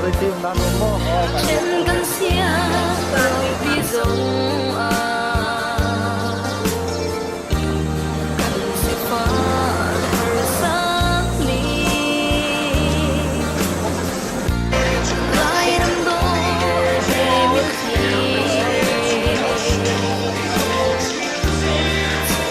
Then kan sia pi zong ah kan sifah harsak ni Lairam dawh he mitthli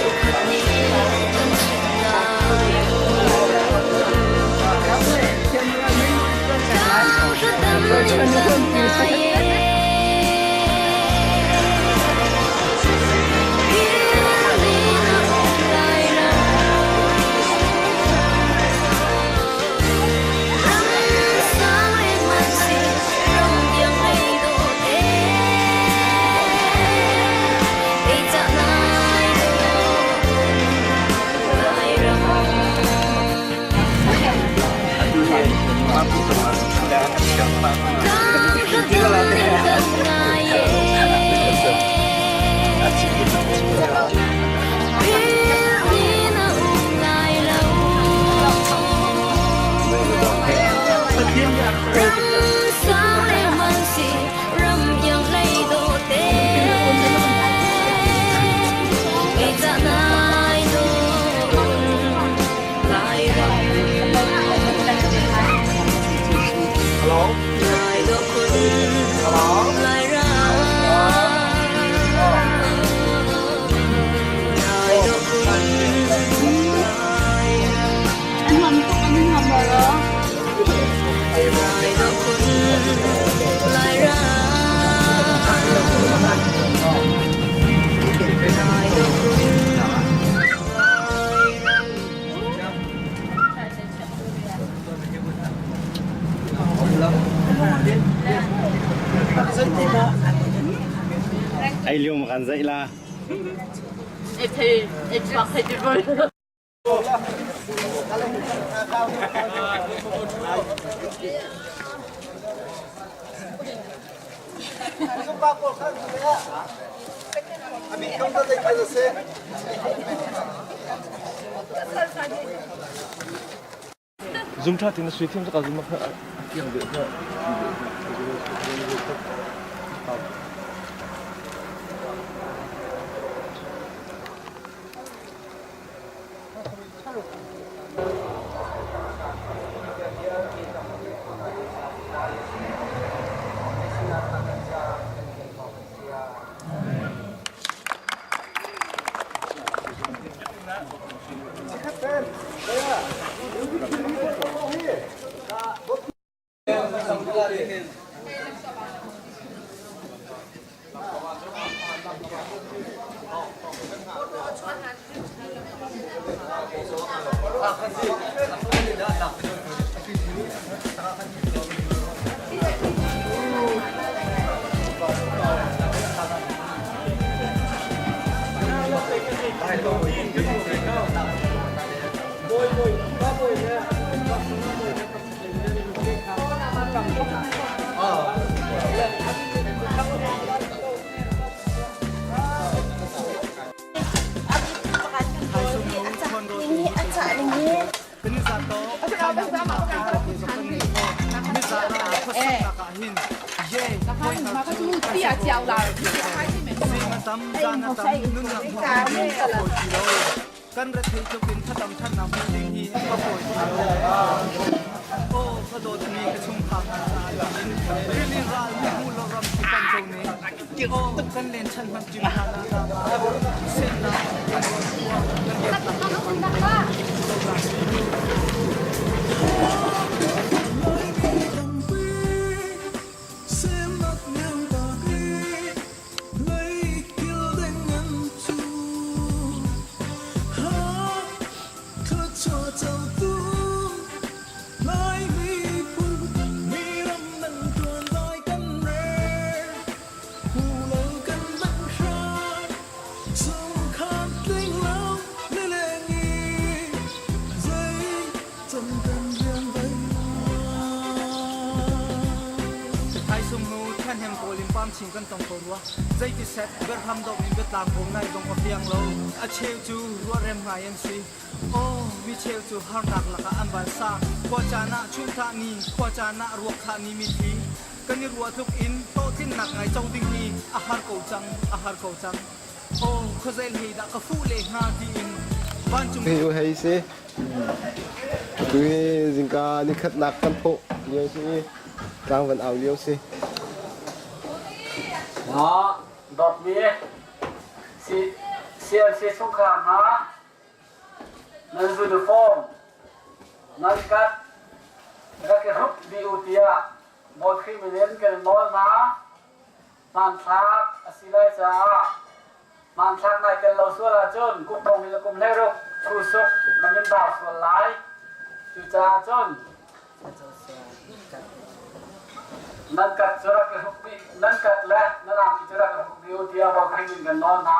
cheukhat nih kan chim lai. Ei lio ma kan zaih la. Zum ṭha tein na sui thiam cakah zum a kiang deuh hnga. Kan rethei tluk in thatam ṭhatnak hmuh ding hi a fawi ti lo. Aw, ka dawtmi ka chungkhar hna caah tiin rili ral mihmuh lo ram khi kan co ne. Aw, kan len chan hmanh ṭim hna na semnak kan khua kan Thaisung nu ṭhahnem kawl in pam chin kan tong ko rua. Zeiti set berham dawh in biatlang bawm nai zong a fiang lo. A cheu cu ruahrem ngai an si. Aw, Micheu cu harnak lakah an vansa. Khua caan ah chunthah ni, khua caan ah ruak thah ni mitthli. Kan i ruah tluk in hlawhtlinnak ngai co ding hi a har ko cang, a har ko cang. Aw, khuazei hlei dah ka fuh le hnga tiin vancung Hei u hei si. Tu hi zingka nikhatnak kan thawh lio si i tlang van au lio si. Dawtmi CMC chungkhar hna, nan uniform nan kat rak i hrup dih u tiah Bawi Khrih min in kan nawl hna. Hmanthlak a si lai caah hmanthlak nai tel lo sual ahcun kum thong hi le kum 16 thu suk nan in dau sual lai. Cucaah cun nan kat cu rak i hruk dih, nan kat le nan angki cu rak i hruk dih u tiah Bawi Khrih min kan nawl hna.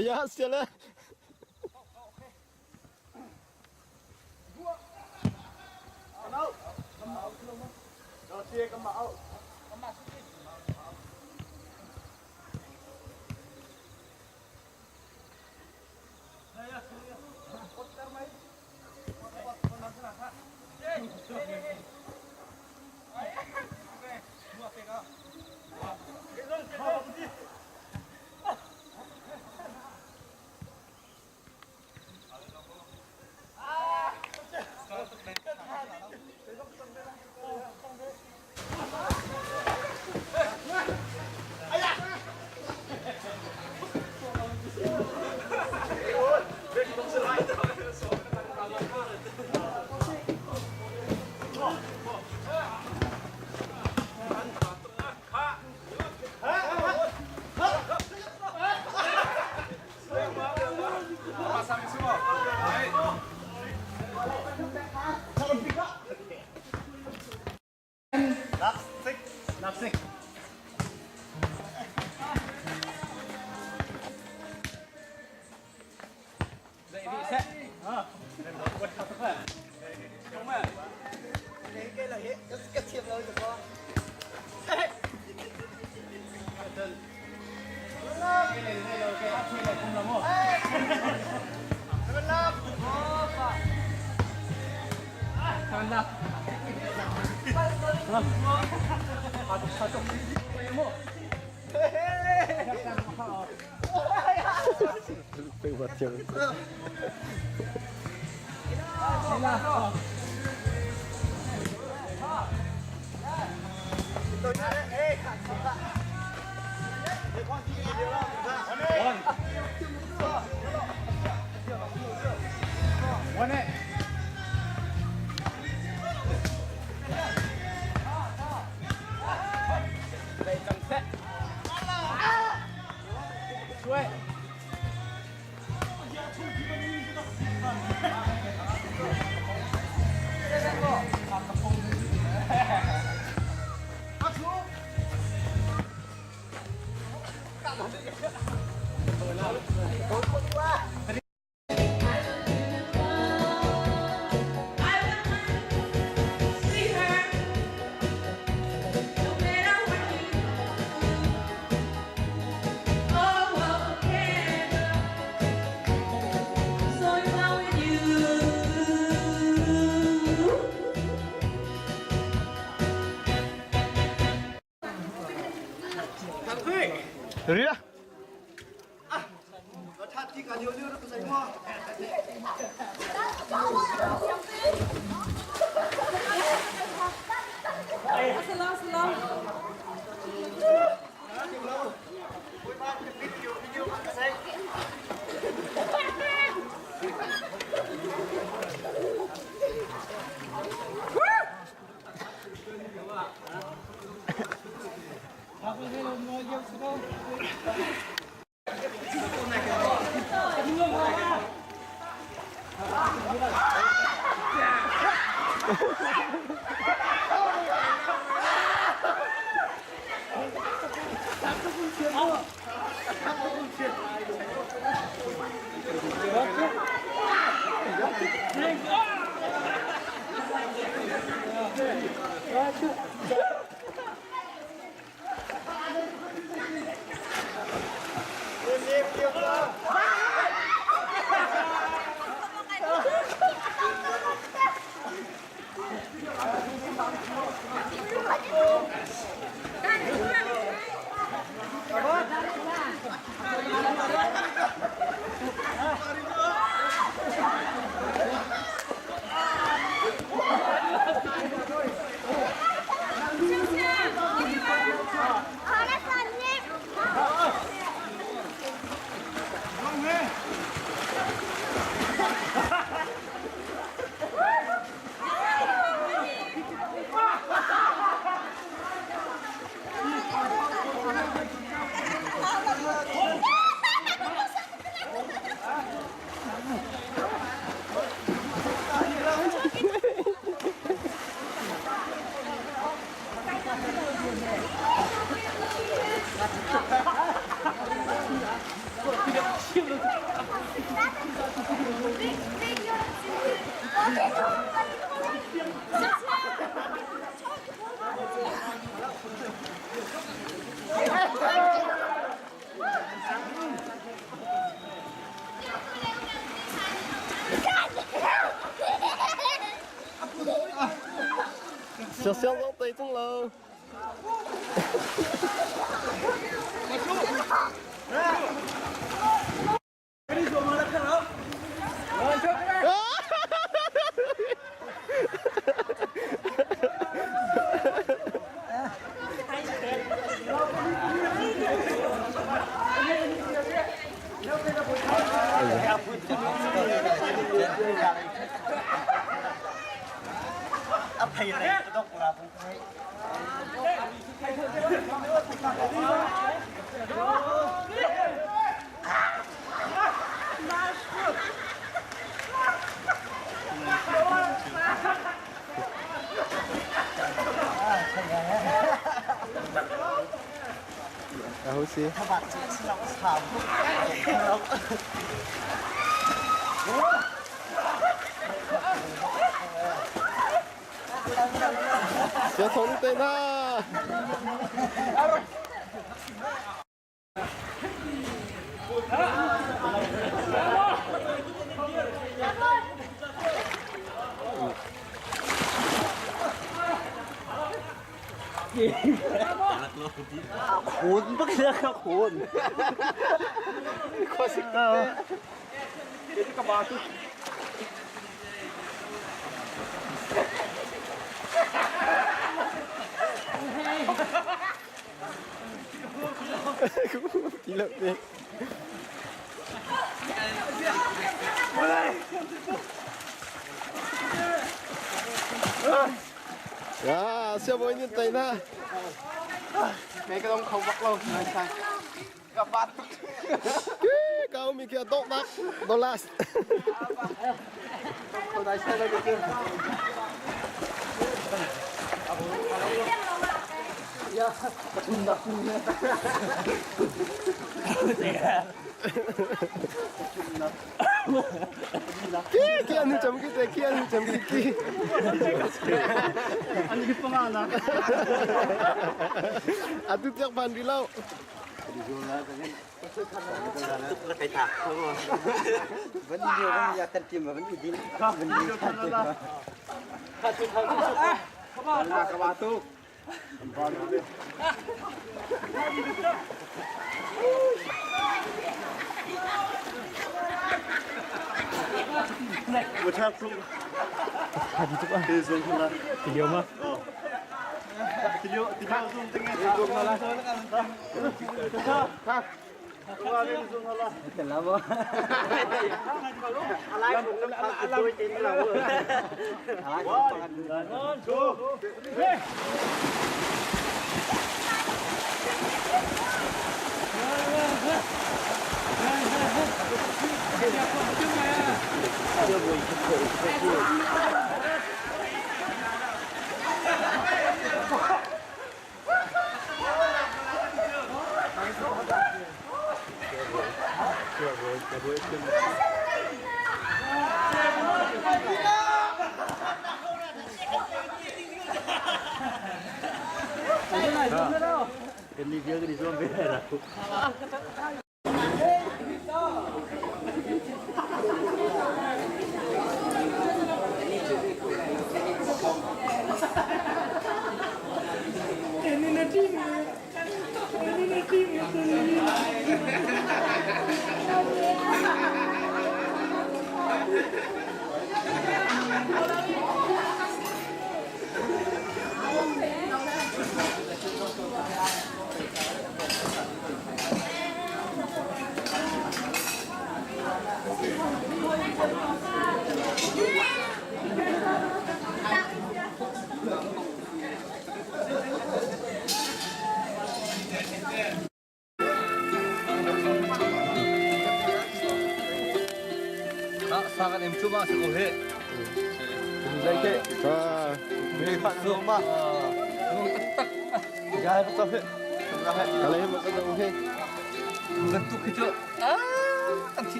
Ya sial eh. Siasiang zong tei tung lo. Aho si? Sia thong te na. Khun bak la ka khun. Khuasik te. Ka ba tu. Ti lo te. Ya, siapa ini tay na? Mẹ cái đông không bắt lâu, nói sai. Gặp bạn. Kau mikir dok nak dolas. Không nói sai đâu được. Ki ki anu cham ki te ki anu cham ki ki. Anh cái phong à Atu tiak pan di lau.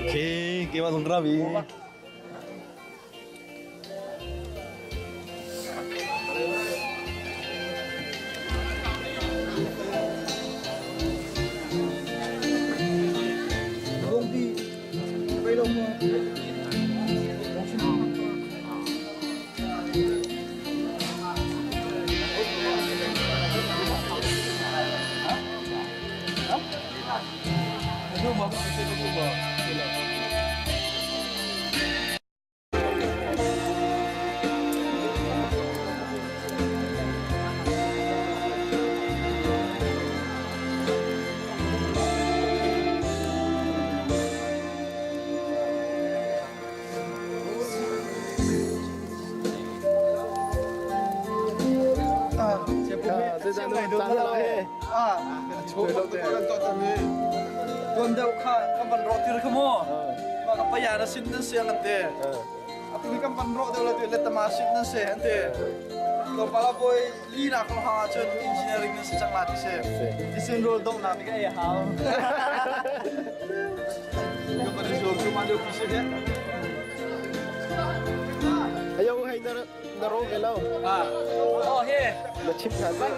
Okay, keimah zong ka ra ve. Tuan deuh kha kan van rawh tir kha mu. Mah ka paya na sin nan si an ti. Atu hi kan van rawh deuh la tu le tama sin nan si an ti. Tlawmpal ah bawi li na ko ha cun engineering nan si cang la ti si. Ti sin rol dong na mi ka ei hau. Ka van zuam cu ma deuh pi si he. Ayo hei na na ro ve lo. Ah. Oh he. Na chim hna te.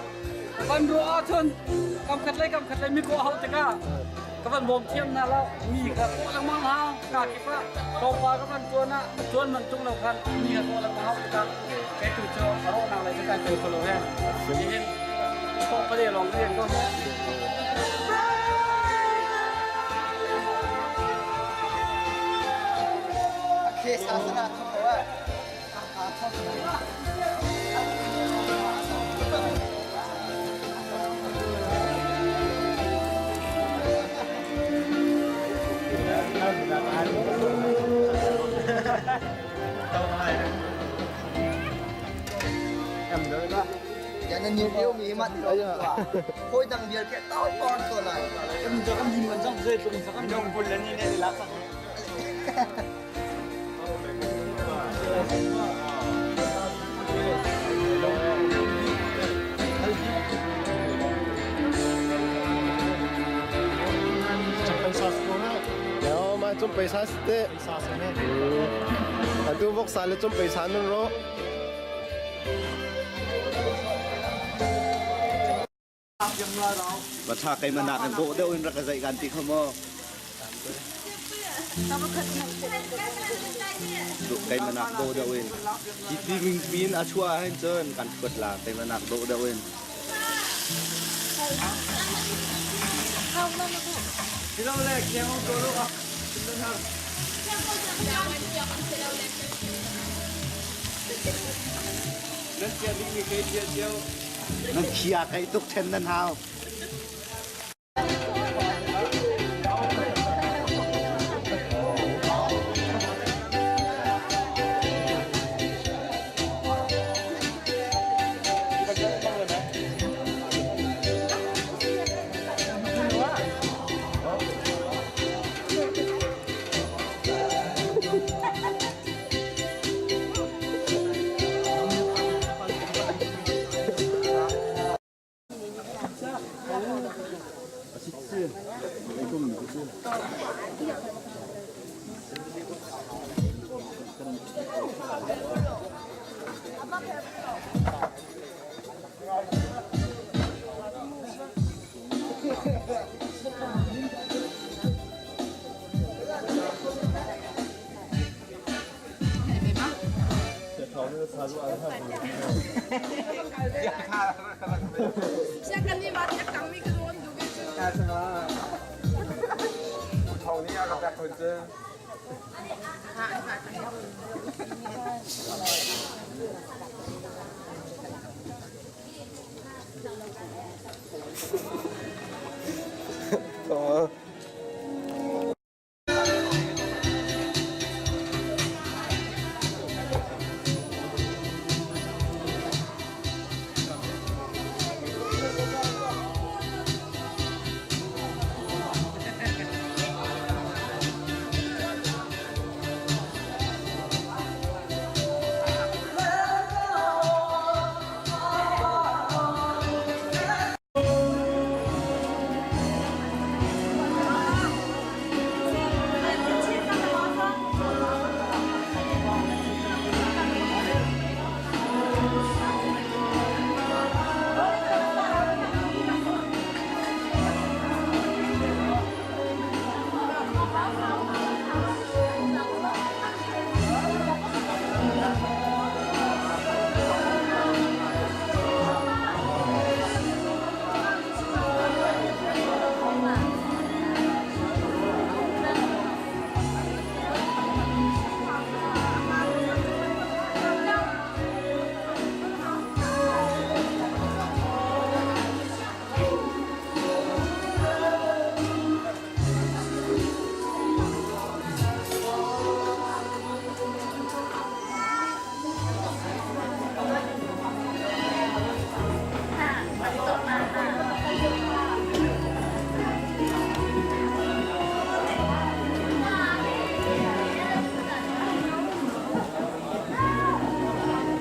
Van ruah ahcun kam khat lei kam khat lei mi kawh hau tikah ka van bawm thiam hna lo mi kha kawh lengmang hau ka kip ah tlawmpal ka van tuan ah tuan man tung lo khan mi kha kawh lengmang hau tikah kei tu cu a rawhnak lei cu kai tel kho lo he nihin thawh pale lawng ka rian ko he. Ya na niu liu mi mat lo hoi dang vial ke tau por to lai. Kan jo kan lim kan jong zai tlung sa kan Minung kul ni ne la sa. Yo, ma cum paisa te. Atu vok sa le cum paisa nun ro. Ba tha kai man nak in dawh deuh in rak ka zaih kan ti kha maw? Kai manak dawh deuh in. Hi ti ming pin a chuah hin cun kan thuat la kai manak dawh deuh in. Nan khia kai tuk then nan hau.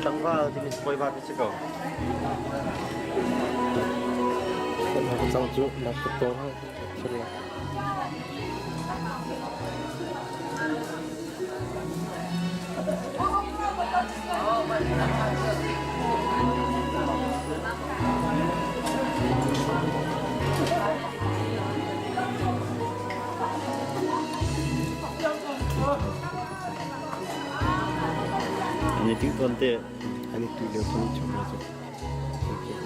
Tlangval timi bawipa ti si ko. Cang cu nak tuk tawn ha. Thil la. Ani ting ton te. Ani tu leo kini chom la cu. Okay.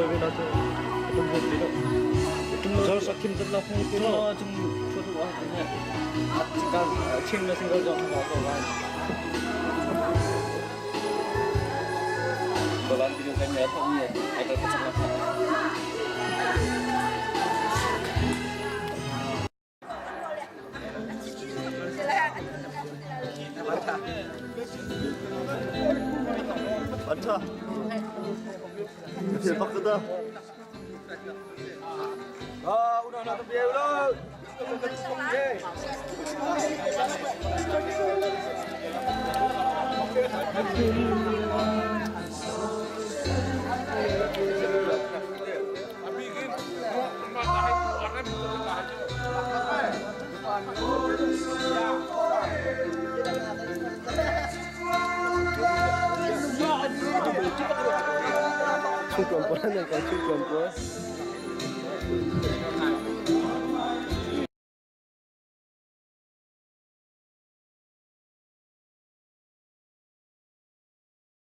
Tawi ve na cu. Tum ve ti lo. Tum zor sa khim zat la phung ti lo. Chung chu tu ah ne. Ka chim na single jong ka ko ba. Balan ti kan ya thong ni ai ka chak la. Chung tuan pawl nan kal chung tuan pawl.